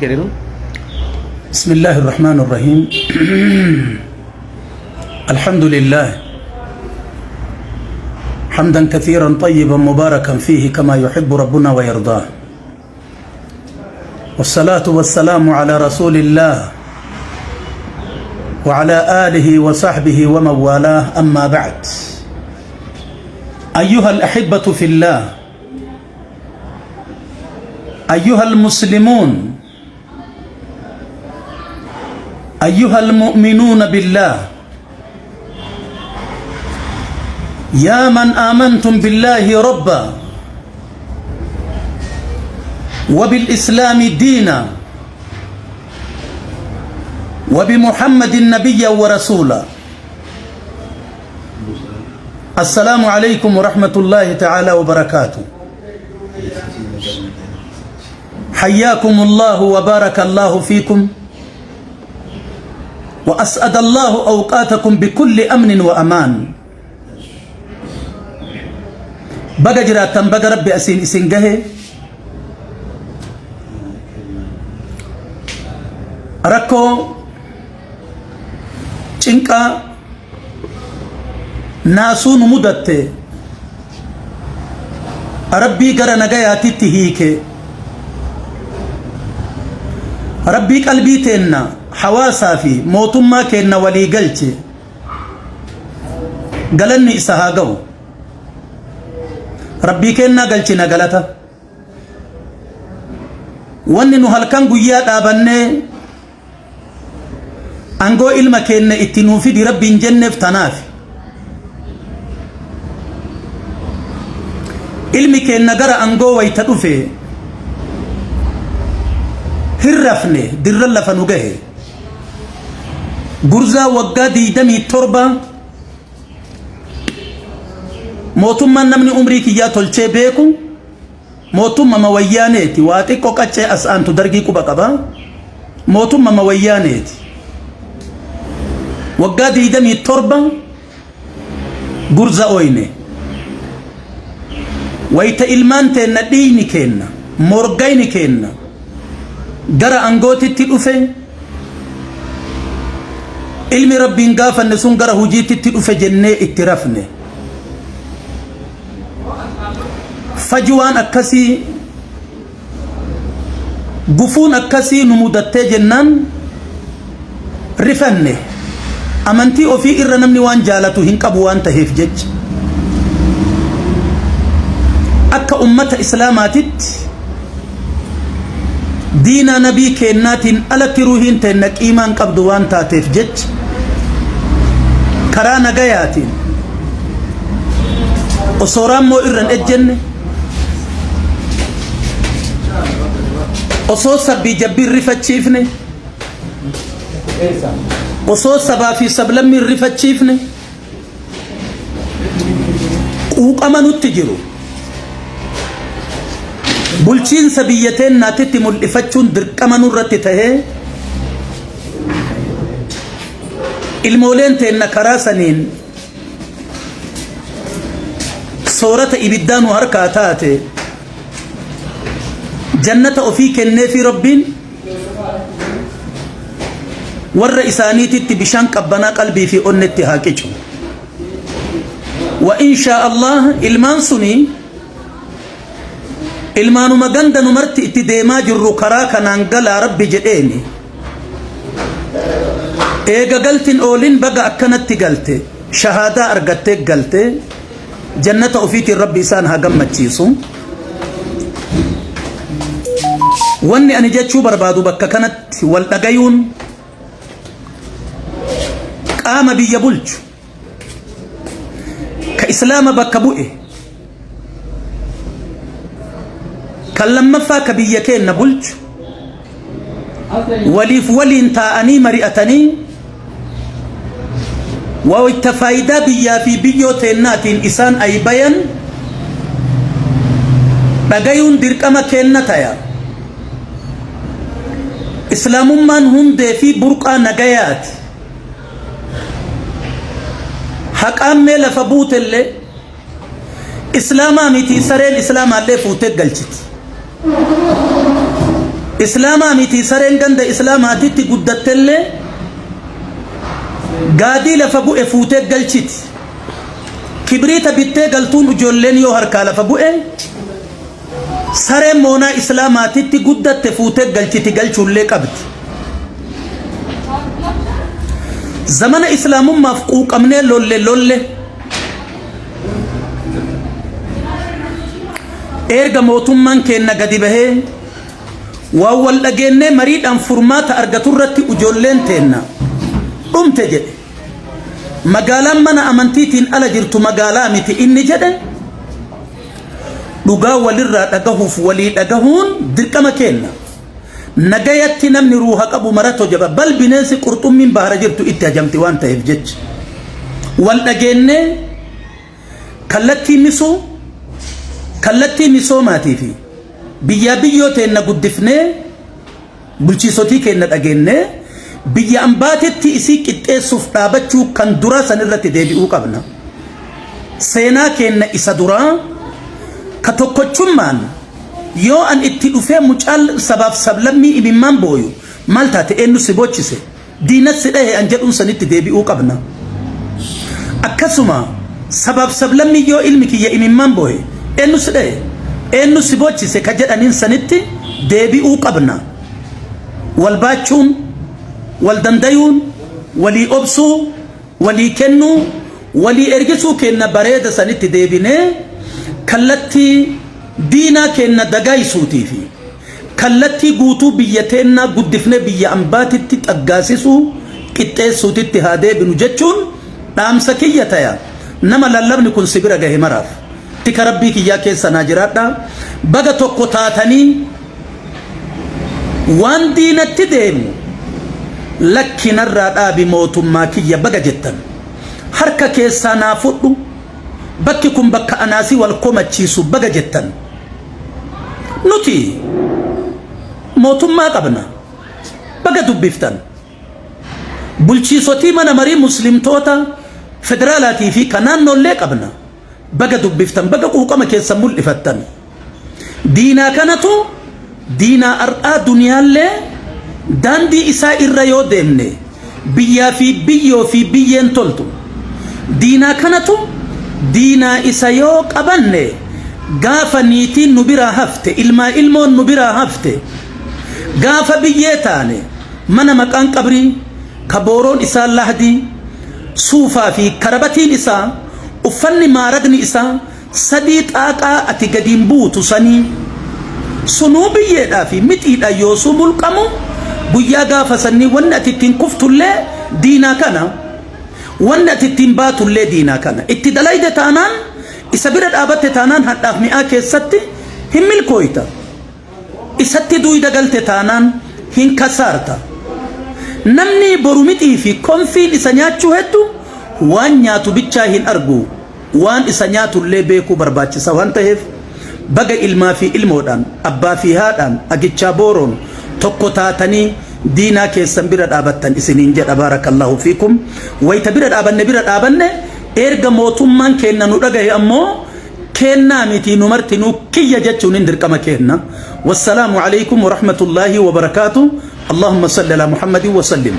kenninu. بسم الله الرحمن الرحيم. الحمد لله حمدا كثيرا طيبا مباركا فيه كما يحب ربنا ويرضاه، والصلاة والسلام على رسول الله وعلى آله وصحبه ومن والاه. أما بعد، أيها الأحبة في الله، أيها المسلمون، أيها المؤمنون بالله، يا من آمنتم بالله ربا وبالإسلام دينا وبمحمد نبيا ورسولا، السلام عليكم ورحمة الله تعالى وبركاته. حياكم الله وبارك الله فيكم، وأسعد الله أوقاتكم بكل أمن وأمان. Baga jiraattan, baga Rabbi asiin isin gahe. Rakkoo cinqaa naasuu nu mudatte Rabbii gara nagayaatitti hiike. Rabbii qalbii teenna, hawaasaa fi mootummaa keenna walii galche, galanni isa haa ga'u. Rabbii keennaa galchina galata. Wanni nu halkan guyyaa dhaabannee angoo ilma keenna itti nuu fidi Rabbiin jenneef tanaaf. Ilmi keenna gara angoo wayta dhufe hin rafne, dirran lafa nu gahe. Gurzaa waggaa 27 mootummaan namni umrii kiyyaa tolchee beeku mootummaa Wayyaaneeti. Waa xiqqoo qaccee as aantu Dargii quba qaba. Mootummaa Wayyaaneeti. Waggaa 27 gurza oyne. Wayta ilmaan teenna, dhiigni keenna, morgayni keenna gara angootitti dhufe, ilmi Rabbiin gaafanne sun gara hujiititti dhufe jennee itti rafne. Fajiwaan akkasii, gufuun akkasii nu mudattee jennaan rifanne. Amantii ofii irra namni waan jaalatu hin qabu waan taheef jecha, akka ummata Islaamaatitti diinaa nabii keennaatiin alatti ruuhiin teenna qiimaan qabdu waan taateef jecha, karaa nagayaatiin osoo raammoo irra hin ejjenne, osoo sabbii jabbiin rifachiifne, osoo sabaa fi sablammiin rifachiifne, quuqama nutti jiru bulchiinsa biyya teennaatitti mul'ifachuun dirqama nurratti tahee, ilmooleen teenna karaa saniin soorata ibiddaa nu harkaa taate, jannata ofii kenneefi Rabbiin warra isaaniititti bishaan qabbanaa qalbii fi onnetti haa qicu. Wa inshaa Allah ilmaan suni ilmaanuma ganda nu marti itti deemaa jirru karaa kanaan galaa Rabbi jedheeni. Eega galtin oolin, baga akkanatti galte, shahaadaa argattee galte, jannata ofiitiin Rabbi isaan haa gammachiisu. Wanni ani jechuu barbaadu bakka kanatti wal dhagayuun qaama biyya bulchu ka Islaama bakka bu'e, kan lammaffaa ka biyya keenna bulchu waliif waliin taa'anii mari'atanii wayta faayidaa biyyaa fi biyyoo teennaatiin isaan ay bayan dhagayuun dirqama keenna taya. Islaamummaan hundee fi burqaa nagayaati. Haqaan mee lafa buutellee Islaamaa miti, sareen Islaamaallee fuutee galchiti. Islaamaa miti sareen ganda islaamaatitti guddattellee gaadii lafa bu'e fuutee galchiti. Kibriita bittee galtuun ijoolleen yoo harkaa lafa bu'e sareen moonaa islaamaatitti guddatte fuutee galchiti, galchuullee qabdi. Zamana islaamummaaf quuqamnee lolle lolle erga mootummaan keenna gadi bahee waan wal dhageennee mariidhaan furmaata argatu irratti ijoolleen teenna dhumte jedhe. Magaalaan mana amantiitiin ala jirtu magaalaa miti inni jedhe. Dhugaa walirraa dhagahuuf walii dhagahuun dirqama keenna. Nagayatti namni ruuha qabu marato jaba bal bineensi qurxummiin bahara jirtu itti hajamti waan ta'eef jecha. Wal dhageennee kallattii misuu kallattii misoomaatii fi biyyaa biyyoo teenna guddifnee bulchiisotii keenna dhageennee biyya ambaatitti isii qixxeessuuf dhaabachuu kan duraa san irratti deebi'uu qabna. Seenaa keenna isa duraa ka tokkochummaan yoo an itti dhufee mucaan sabaaf sablammii imimmaan booyu maal taate, eenyu si boochise, diinat si dhahe an jedhuun sanitti deebi'uu qabna. Akkasuma sabaaf sablammii yoo ilmi kiyya imimmaan booye eenyu si dhahe, eenyu si boochise ka jedhaniin sanitti deebi'uu qabna. Wal baachuun, wal dandayuun, walii obsuu, walii kennuu, walii ergisuu kenna bareeda sanitti deebinee kallattii diinaa kenna dagaayisuutii fi kallattii guutuu biyya teennaa guddifnee biyya ambaatitti xaggaasisuu qixxeessuutitti haa deebinu jechuun dhaamsa kiyya taya. Nama lallabni kun si bira gahe maraaf tika rabbii kiyyaa keessa naa jiraadha. Baga tokko taatanii waan diinatti deemu lakkinarraa dhaabi mootummaa kiyya baga jettan, harka keessaa naa fudhu, bakki kun bakka anaasii wal komachiisu baga jettan. Nuti mootummaa qabna baga dubbiftan, bulchiisotii mana marii muslimtoota federaalaatii fi kan naannoollee qabna baga dubbiftan, baga quuqama keessan mul'ifattan. Diinaa kanatu diinaa ar'aa duniyaallee daandii isaa irra yoo deemne biyyaa fi biyyoo fi biyyeen toltu. Diinaa kanatu diinaa isa yoo qabanne gaafa niitiin nu biraa hafte, ilmaa ilmoon nu biraa hafte, gaafa biyyee taane mana maqaan qabrii ka booroon isaa lahdii suufaa fi karabatiin isaa uffanni maaragni isaa sadii xaaqaa ati gadiin buutu sanii sunuu biyyeedhaa fi mixiidhaan yoosuu mulqamu guyyaa gaafa sanii wanni ati ittiin kuftullee diinaa kana, wanni ati ittiin baatullee diinaa kana. Itti dalayde taanaan, isa bira dhaabatte taanaan hadhaaf mi'aa keessatti hin milkooyta, isatti duyda galte taanaan hin kasaarta. Namni boru mixii fi konfiin isa nyaachuu hedduu waan nyaatu bichaa hin argu, waan isa nyaatullee beekuu barbaachisa waan ta'eef baga ilmaa fi ilmoodhaan, abbaa fi haadhaan, agichaa booroon tokko taatanii diinaa keessan bira dhaabattan isiniin jedha. Baarakallahu fiikum. Wayita bira dhaabanne, bira dhaabanne erga mootummaan keenna nu dhagahe ammoo kennaa miti nu martinuu kiyya jechuun hin dirqama kenna. Wassalaamu alaykum warahmatullaahi wabarakaatu. Allahumma salli ala Muhammadin wasallim.